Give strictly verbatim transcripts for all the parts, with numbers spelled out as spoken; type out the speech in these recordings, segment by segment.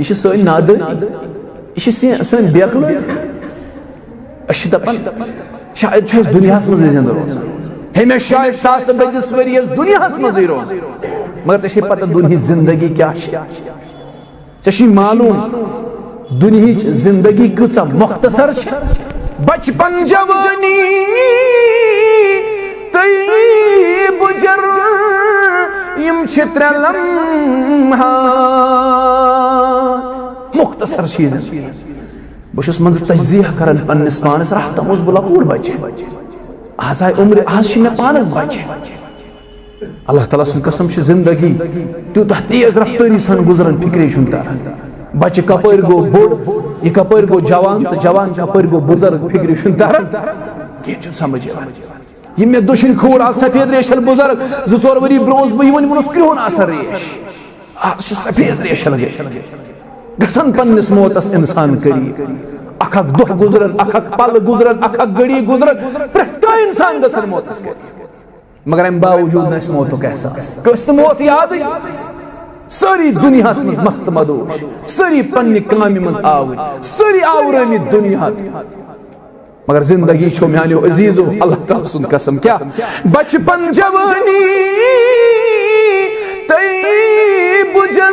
یہِ چھِ سٲنۍ نادٲنی، یہِ چھِ سٲنۍ، سٲنۍ بے عقلٲنی۔ أسۍ چھِ دَپان، شاید چھُ اَسہِ دُنیاہَس منٛزٕے زِندٕ روزُن۔ ہے، مےٚ شاید ساسہٕ بٔدِس ؤرِیَس دُنیاہَس منٛزٕے روزُن۔ مگر ژےٚ چھے پَتہ دُنیہٕچ زِندگی کیٛاہ چھِ؟ ژےٚ چھُے معلوم، دُنیہٕچ زِندگی کۭژاہ مۄختصر چھِ؟ بچپن، جوانی تہٕ بُجر، یِم چھِ ترٛےٚ لمحات۔ مۄختصر چھِ یہِ زِندگی۔ بہٕ چھُس منٛزٕ تجزیہ کران پننِس پانس، راتھ تام اوسُس بہٕ لۄکُٹ بچہِ۔ از آیہِ عمرِ، از چھِ مےٚ پانس بچہِ۔ اللہ تعالیٰ سُنٛد قسم، چھِ زندگی تیوٗتاہ تیز رفتٲری سان گُزران، فکرے چھُنہٕ تران۔ بچہِ کپٲرۍ گوٚو بوٚڑ، یہِ کپٲرۍ گوٚو جوان، تہٕ جوان کپٲرۍ گوٚو بُزرگ، فکرے چھُنہٕ تران۔ کینٛہہ چھُنہٕ سمجھ یِوان۔ یہِ مےٚ دٔچھِنۍ کھووُر، از سفید ریشل بُزرگ، زٕ ژور ؤری برونٛہہ اوسُس بہٕ یِوان، یِمن اوس کرٛہُن آسان ریش۔ از چھِ سفید ریشل گٔے۔ گژھان پننِس موتس انسان قریب۔ اکھ اکھ دۄہ گُزران، اکھ اکھ پل گُزران، اکھ اکھ گھڑی گُزران، پرٛٮ۪تھ کانٛہہ انسان گژھان موتس قریب۔ مگر امہِ باوجود نہٕ اسہِ موتُک احساس۔ کٲنٛسہِ نہٕ موت یادٕے۔ سٲری دُنیاہس منٛز مست مدوش، سٲری پننہِ کامہِ منٛز آوٕرۍ، سٲری آوُرٲمٕتۍ دُنیاہٕکۍ۔ مگر زندگی چھو میانیو عزیزو، اللہ تعالیٰ سُنٛد قسم، کیا بچپن، جوانی تہٕ بُجر،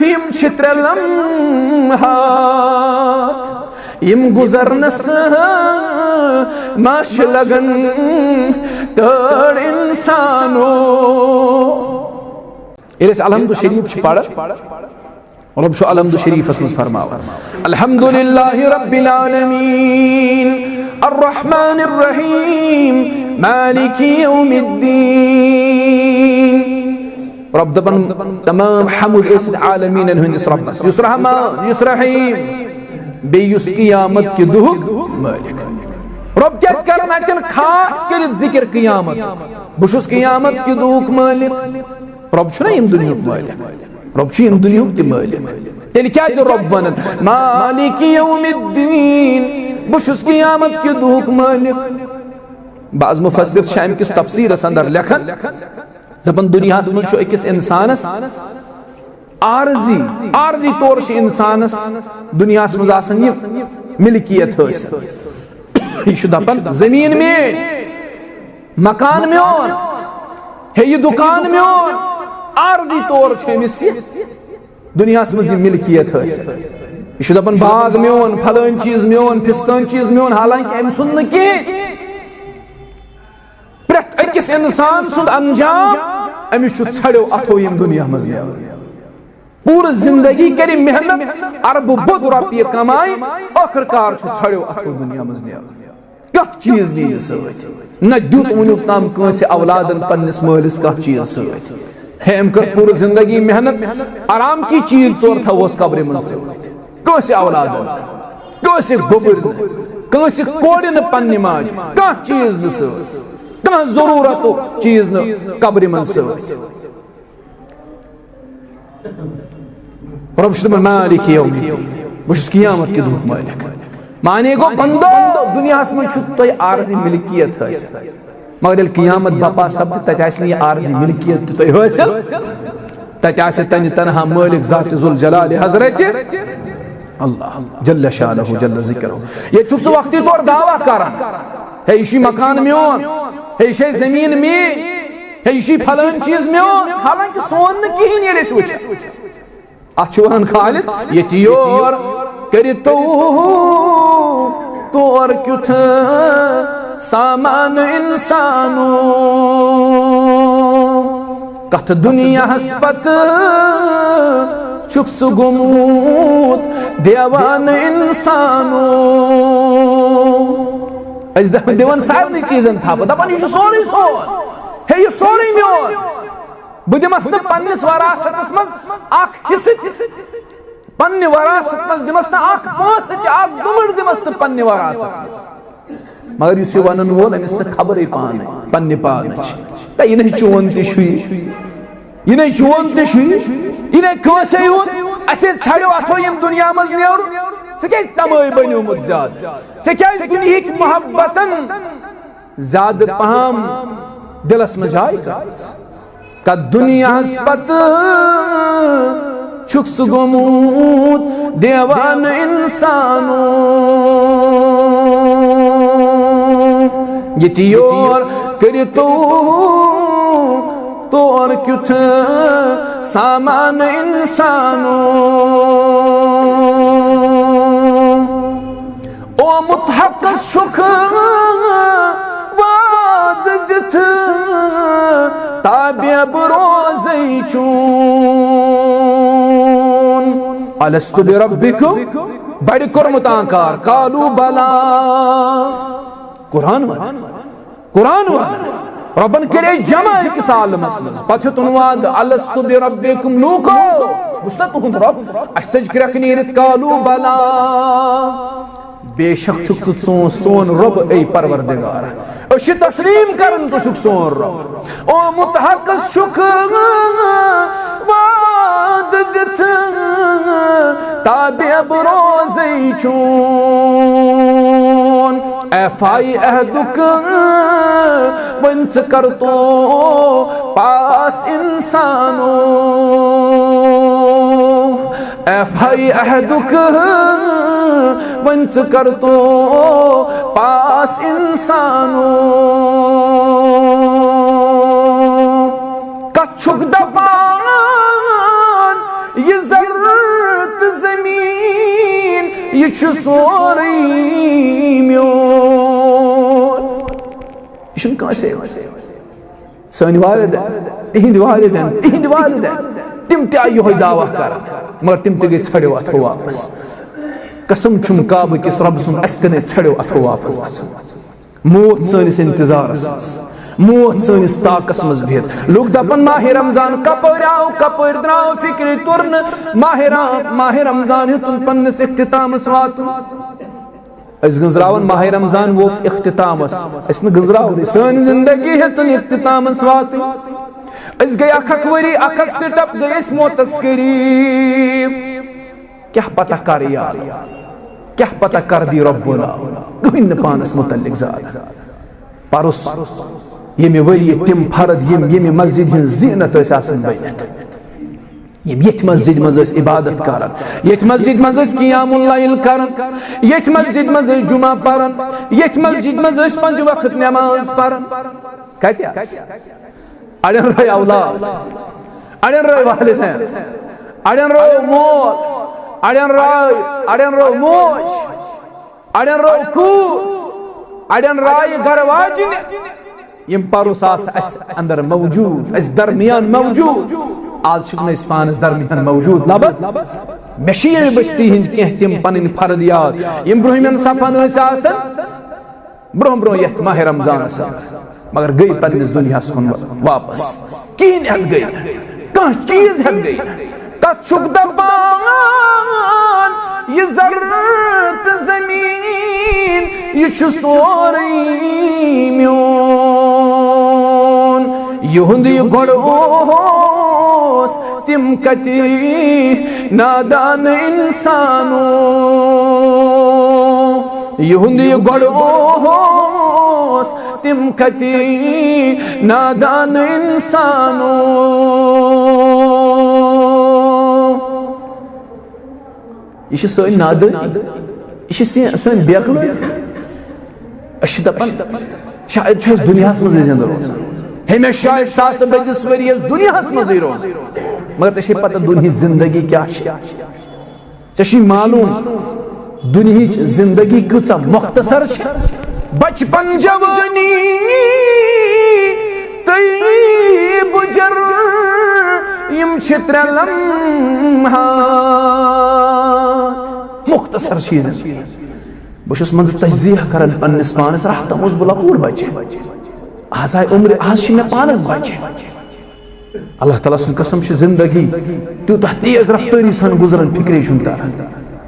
یِم چھِ ترٛےٚ لمحات، یِم گُزرنس ما چھِ لگان تٔڑ انسانو۔ ییٚلہِ أسۍ الحمد شریف چھِ پران، رب چھُ الحمد شریفس منٛز فرماوان، الحمد للہ رب العالمین، الرحمن الرحیم، مالک یوم الدین۔ رب دپان، تمام حمد ٲسِتھ عالمیٖنن ہٕنٛدِس ربس، یُس رحمان، یُس رحیم، بیٚیہِ یُس قیامت کہِ دۄہُک مٲلِک۔ رب کیازِ کران اتٮ۪ن خاص کٔرِتھ ذکر قیامت؟ بہٕ چھُس قیامت کہِ دۄہُک مٲلِک۔ رب چھُنہ ییٚمہِ دُنیاہُک مٲلِک؟ رب چھُ ییٚمہِ دُنیاہُک تہِ مٲلِک۔ تیٚلہِ کیازِ رب ونان مالک یوم الدین؟ بہٕ چھُس قیامت کہِ دۄہُک مٲلِک۔ بعض مفسر چھِ امہِ کِس تفسیرس اندر لیکھان، دپان دُنیاہس منٛز چھُ أکِس انسانس عارضی، عارضی طور چھِ انسانس دُنیاہس منٛز آسان یہِ ملکیت حٲصِل۔ یہِ چھُ دپان زٔمیٖن میٲنۍ، مکان میون، ہے یہِ دُکان میون، عارضی طور چھُ أمِس یہِ دُنیاہَس منٛز یہِ مِلکیت حٲصِل۔ یہِ چھُ دَپان، باغ میون، پھلٲنۍ چیٖز میون، فِستٲنۍ چیٖز میون، حالانکہِ أمۍ سُنٛد نہٕ کِہیٖنۍ۔ پرٛٮ۪تھ أکِس اِنسان سُنٛد انجام أمِس چھُ ژھڑیو اَتھو ییٚمہِ دُنیا منٛز نیران۔ پوٗرٕ زِندگی کَرِ محنت، اَربہٕ بوٚد رۄپیہِ کَمایہِ، ٲخٕر کار چھُ ژھڑیو اَتھو دُنیا منٛز نیران۔ کانٛہہ چیٖز نِیہِ نہٕ سۭتۍ۔ نہ دیُت وُنیُک تام کٲنٛسہِ اولادن پننِس مٲلِس کانٛہہ چیٖز سۭتۍ۔ ہے، أمۍ کٔر پوٗرٕ زندگی محنت، آرام کی چیٖز ژور تھاوہوس قبرِ منٛز سۭتۍ۔ کٲنٛسہِ اولادن، کٲنٛسہِ گوٚبُر نہٕ، کٲنٛسہِ کورِ نہٕ پننہِ ماجہِ، کانٛہہ چیٖز نہٕ سۭتۍ، کانٛہہ ضروٗرتُک چیٖز نہٕ قبرِ منٛز سۭتۍ۔ رۄب چھُ دَپان، مالک یوم الدین، بہٕ چھُس قیامت کہِ دۄہُک مٲلِک۔ معنی گوٚو، بندو، دُنیاہَس منٛز چھُ تۄہہِ عارضی ملکیت حٲصِل، مگر ییٚلہِ قیامت بپا سپدِ، تَتہِ آسہِ نہٕ یہِ عارضی ملکیت تہِ تۄہہِ حٲصِل، تَتہِ آسہِ تَنہِ تنہا مٲلِک ذات ذوالجلال حضرت اللہ جل شانہ جل ذکرہ۔ ییٚتہِ چھُکھ ژٕ وقتی طور دعویٰ کران، ہے، یہِ چھُے مکان میون، ہے، یہِ چھے زٔمیٖن میٲنۍ، ہے، یہِ چھُے پھلٲنۍ چیٖز میون، حالانکہِ سون نہٕ کِہیٖنۍ۔ ییٚلہِ أسۍ وٕچھو، اَتھ چھُ وَنان خالد، ییٚتہِ یور کٔرِتو تور کیُتھ سامان اِنسانو۔ کَتھ دُنیاہَس پَتہٕ چھُکھ ژٕ گوٚمُت دیوان اِنسانو۔ أسۍ دَپان، دِوان سارنٕے چیٖزَن تھَپھ، دَپان، یہِ چھُ سورُے سون، ہے، یہِ سورُے میون۔ بہٕ دِمَس نہٕ پننِس وراثتس منٛز اکھ حصہٕ تہِ۔ پننہِ وراثت منٛز دِمَس نہٕ اکھ پونٛسہٕ تہِ، اکھ دُمٕر دِمَس نہٕ پننہِ وراثت منٛز۔ مگر یُس یہِ وَنَن وول، أمِس نہٕ خبرٕے پانہٕ، پننہِ پانٕچ۔ تہٕ یہِ نَے چون تہِ چھُے، یہِ نَے چون تہِ چھُے، یہِ نَے کٲنٛسے ہُنٛد۔ اَسے ژھَڑیو اَتھو ییٚمہِ دُنیا منٛز نیرُن۔ ژٕ کیٛازِ ژَمٲے بَنیومُت زیادٕ؟ ژےٚ کیٛازِ دُنیہٕکۍ محبتن زیادٕ پہم دِلس منٛز جاے کٔرمٕژ؟ کتھ دُنیاہس پتہٕ چھُکھ ژٕ گوٚمُت دیوانہٕ اِنسانو۔ ییٚتہِ یور کٔرِتو تور کیُتھ سامان اِنسانو۔ آمُت حقس چھُکھ وعدٕ دِتھ، تابع بہٕ روزے چون۔ الست بربکم؟ بڑِ کوٚرمُت آنکار۔ قالوا بلی۔ قرآن وَنان۔ قرآن وَنان۔ رۄبن کٔرۍ أسۍ جمع أکِس عالمس منٛز۔ پتہٕ ہیوٚتُن وعدٕ، الست بربکم؟ لوٗکو، بہٕ چھُس نا تُہُنٛد رۄب؟ اَسہِ سۭتۍ کرٛٮ۪کھ نیٖرِتھ، قالوا بلی۔ بے شک چھُکھ ژٕ سون، سون رۄب، اے پروردگار۔ أسۍ چھِ تسلیٖم کران، ژٕ چھُکھ سون رۄب۔ آمُت حقس چھُکھ وعدٕ دِتھ، تابع بہٕ روزے چون۔ ایف آی عہدُک وۄنۍ ژٕ کر تو پاس اِنسانو۔ ایف آی عہدُک وۄنۍ ژٕ کر تو پاس اِنسانو۔ کتھ چھُکھ دپان یہِ زر تہٕ زمیٖن، یہِ چھُ سورُے میون۔ یہِ چھُنہٕ کٲنٛسے۔ سٲنۍ والدین، تِہِنٛدۍ والدین، تِہِنٛدۍ والدین، تِم تہِ آیہِ یِہوٚے دعویٰ کران، مگر تِم تہِ گٔے ژھڑیو اَتھو واپس۔ قسم چھُم کعبہٕ کِس رۄبہٕ سُنٛد، اَسہِ تہِ نَے ژھڑیو اَتھو واپس گژھُن۔ موت سٲنِس انتظارس منٛز، موت سٲنِس طاقس منٛز بِہِتھ۔ لُکھ دَپان، ماہِ رمضان کپٲرۍ آو، کپٲرۍ درٛاو، فِکرِ توٚر نہٕ۔ ماہِ را-، ماہِ رمضان ہیوٚتُن پننِس اختتامس واتُن۔ أسۍ گٔنٛزراوان ماہِ رمضان ووت اختتامس۔ أسۍ نہٕ گٔنٛزراوو، سٲنۍ زندگی ہیٚژٕن اختتامس واتٕنۍ۔ أسۍ گٔے اکھ اکھ ؤری، اکھ اکھ سٹپ گٔے أسۍ موتس قریب۔ کیٛاہ پتہ کر یی اللہ، کیٛاہ پتہ کر دی رۄب العالمین۔ کٕہٕنۍ نہٕ پانس متعلق زیادٕ۔ پرُس ییٚمہِ ؤریہِ تِم فرد، یِم ییٚمہِ مسجد ہٕنٛز زینت ٲسۍ آسان بٔنِتھ۔ یِم ییٚتھۍ مسجد منٛز ٲسۍ عبادت کران، ییٚتھۍ مسجد منٛز ٲسۍ قیام اللیل کران، ییٚتھۍ مسجد منٛز ٲسۍ جمعہ پران، ییٚتھۍ مسجد منٛز ٲسۍ پنٛجہِ وقت نماز پران۔ کتہِ آسہٕ؟ اڑٮ۪ن رٲوۍ اولاد، اڑٮ۪ن رٲوۍ والدین، اڑٮ۪ن رٲو مول، اڑٮ۪ن رٲوۍ، اڑٮ۪ن رٲو موج۔ اڑٮ۪ن رٲو کوٗر، اڑٮ۪ن رٲوۍ گرٕ واجنہِ۔ یِم پرُس آسہٕ اَسہِ اندر موجود، اَسہِ درمیان موجود۔ آز چھِکھ نہٕ أسۍ پانس درمیان موجود لبہٕ۔ مےٚ چھِ ییٚمہِ بستی ہٕنٛدۍ کینٛہہ تِم پنٕنۍ فرد یاد، یِم برٛونٛہمٮ۪ن صفن ٲسۍ آسان، برٛونٛہہ برٛونٛہہ یتھ ماہِ رمضانس اندر، مگر گٔے پننِس دُنیاہس کُن واپس۔ کِہیٖنۍ ہٮ۪تھ گٔے نہٕ، کانٛہہ چیٖز ہٮ۪تھ گٔے نہٕ۔ کتھ چھُکھ دپان، یہِ زر تہٕ زمیٖن، یہِ چھُ سورُے میون۔ یِہُنٛد یہِ گۄڈٕ اوس، تِم کتہِ نادان انسانو۔ یِہُنٛد یہِ گۄڈٕ اوس، تِم کتہِ نادان انسانو۔ یہِ چھِ سٲنۍ نادٲنی، یہِ چھِ سٲ-، سٲنۍ بے عقلی۔ أسۍ چھِ دَپان، شاید چھُ اَسہِ دُنیاہَس منٛزٕے زِندٕ روزُن۔ ہے، مےٚ شاید ساسہٕ بٔدِس ؤرِیَس دُنیاہَس منٛزٕے روزُن۔ مگر ژےٚ چھے پَتہ دُنہِچ زِندگی کیٛاہ چھِ؟ ژےٚ چھُے معلوم، دُنہِچ زِندگی کۭژاہ مۄختصر چھِ؟ بچپن، جوانی تہٕ بُجر، یِم چھِ ترٛےٚ لمحات۔ مۄختصر چھِ یہِ زِندگی۔ بہٕ چھُس منٛزٕ تجزیہ کران پننِس پانس، راتھ تام اوسُس بہٕ لۄکُٹ بچہِ۔ از آیہِ عمرِ، از چھِ مےٚ پانس بچہِ۔ اللہ تعالیٰ سٕنٛز قسم چھِ زندگی تیوٗتاہ تیز رفتٲری سان گُزران، فِکرے چھُنہٕ تران۔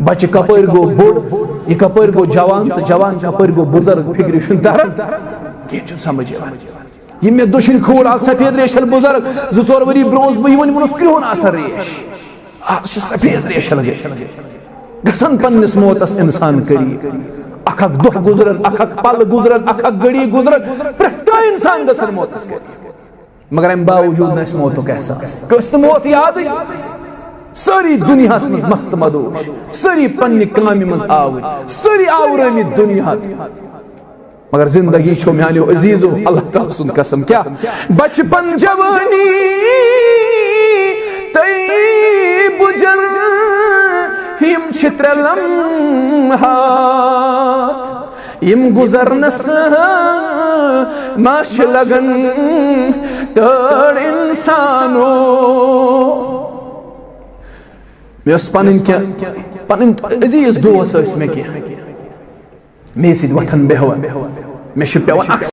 بچہِ کپٲرۍ گوٚو بوٚڑ، یہِ کپٲرۍ گوٚو جوان تہٕ جوان کپٲرۍ گوٚو بُزرگ، فِکرِ چھُنہٕ تران، کینٛہہ چھُنہٕ سمجھ یِوان۔ یِم مےٚ دٔچھِنۍ کھوٗر آز سفید ریشل بُزرگ، زٕ ژور ؤری برونٛہہ اوسُس بہٕ یِوان، یِمن اوس کرٛہُن آسان ریش۔ آز چھِ سفید ریشل گٔے۔ گژھان پننِس موتس انسان قریب۔ اکھ اکھ دۄہ گُزران، اکھ اکھ پل گُزران، اکھ اکھ گھڑی گُزران، پرٛٮ۪تھ کانٛہہ انسان گژھان موتس قریب۔ مگر امہِ باوجود نہٕ اسہِ موتُک احساس۔ کٲنٛسہِ نہٕ موت یادٕے۔ سٲری دُنیاہَس منٛز مست مدوش، سٲری پننہِ کامہِ منٛز آوٕرۍ، سٲری آورٲمٕتۍ دُنیا۔ مگر زندگی چھو میانیو عزیزو، اللہ تعالیٰ سُنٛد قسم، کیا بچپن، جوانی تہٕ بُجن، یِم چھِ ترٛےٚ لمحات، یِم گُزرنس ما چھِ لگان تٔڑ انسانو۔ مےٚ ٲس پنٕنۍ کینٛہہ، پنٕنۍ عزیز دوس ٲسۍ مےٚ کینٛہہ، مےٚ سۭتۍ وۄتھان بیٚہوان، مےٚ چھُ پٮ۪وان اکھ